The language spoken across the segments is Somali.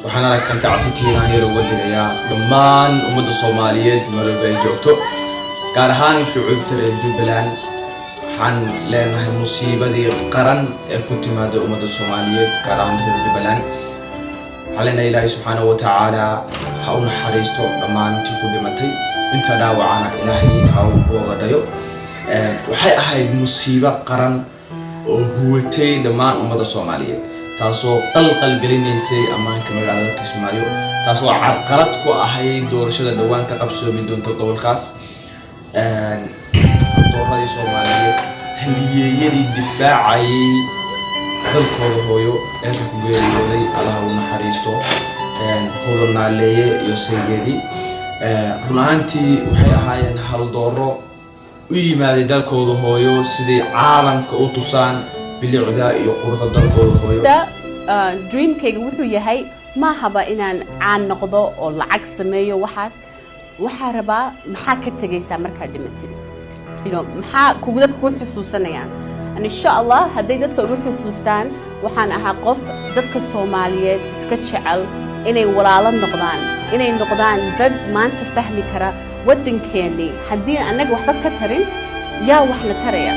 Waxaan halkan tacsi tiiraanyada uga dirayaa dhammaan ummadda Soomaaliyeed meel walba ay joogto, gaar ahaan shucuubta reer Jubbaland. Waxaan leenahay musiibadii qaran ee ku timaada ummadda Soomaaliyeed, gaar ahaan reer Jubbaland, waxaan leenahay Ilaahay subxaanahu wa tacaala ha u naxariisto dhammaantii ku dhimatay, inta dhaawacana Ilaahay ha u boogadhayo. Waxay ahayd musiibo qaran oo huwatay dhammaan ummadda Soomaaliyeed, taasoo qalqal gelinaysay ammaanka magaalada Kismaayo, taasoo carqalad ku ahayd doorashada dhowaan ka qabsoomi doonta gobolkaas. Dooradii Soomaaliyeed, haliyeeyadii difaacayay dalkooda hooyo ee halka ku geeriyooday, Allaha u naxariisto, Hodan Naaleeye iyo saygeedii. Run ahaantii waxay ahaayeen haldooro u yimaaday dalkooda hooyo siday caalamka u tusaan bilicda iyo quruxda dalkooda hooyo. Dreamkayga wuxuu yahay maahaba inaan caan noqdo oo lacag sameeyo. Waxaas waxaa rabaa, maxaa ka tegaysaa markaad dhimatid? Maxaa kugu dadka ku xusuusanayaan? And insha Allah hadday dadka ugu xusuustaan, waxaan ahaa qof dadka Soomaaliyeed iska jecel, inay walaalo noqdaan, inay noqdaan dad maanta fahmi kara waddankeennii. Haddii annaga waxba ka tarin, yaa waxna taraya?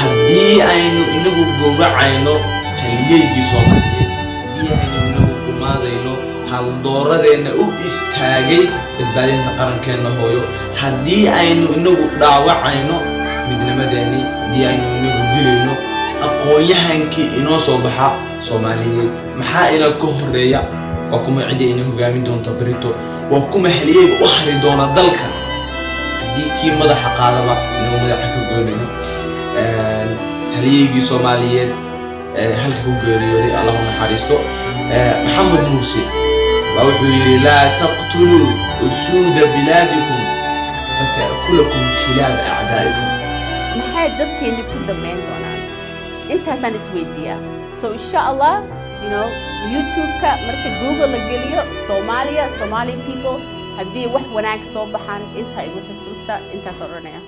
Haddii aynu inagu gowracayno haliyeygii Soomaaliyeed, haddii aynu inagu gumaadayno haldooradeenna u istaagay badbaadinta qarankeenna hooyo, haddii aynu inagu dhaawacayno midnimadeennii, haddii aynu inagu dilayno aqoon-yahankii inoo soo baxa Soomaaliyeed, maxaa ina ka horeeya? Waa kuma cidda ina hogaamin doonta berito? Waa kuma haliyeyga u hari doona dalka haddii kii madaxa qaadaba inagu madaxa ka goynayno? Haliyeygii Soomaaliyeed halka ku geeriyooday, Allah u naxariisto, Maxamed Mursi baa wuxuu yidhi: "Laa taqtuluu usuuda bilaadikum fata'kulakum kilaab acdaa'ikum." Maxay dadkeennii ku dambayn doonaan? Intaasaan isweydiiyaa. So insha Allah, YouTube-ka marka Google la geliyo Soomaaliya, Somali people, haddii wax wanaag soo baxaan, intaa igu xusuusta, intaas odhanaya.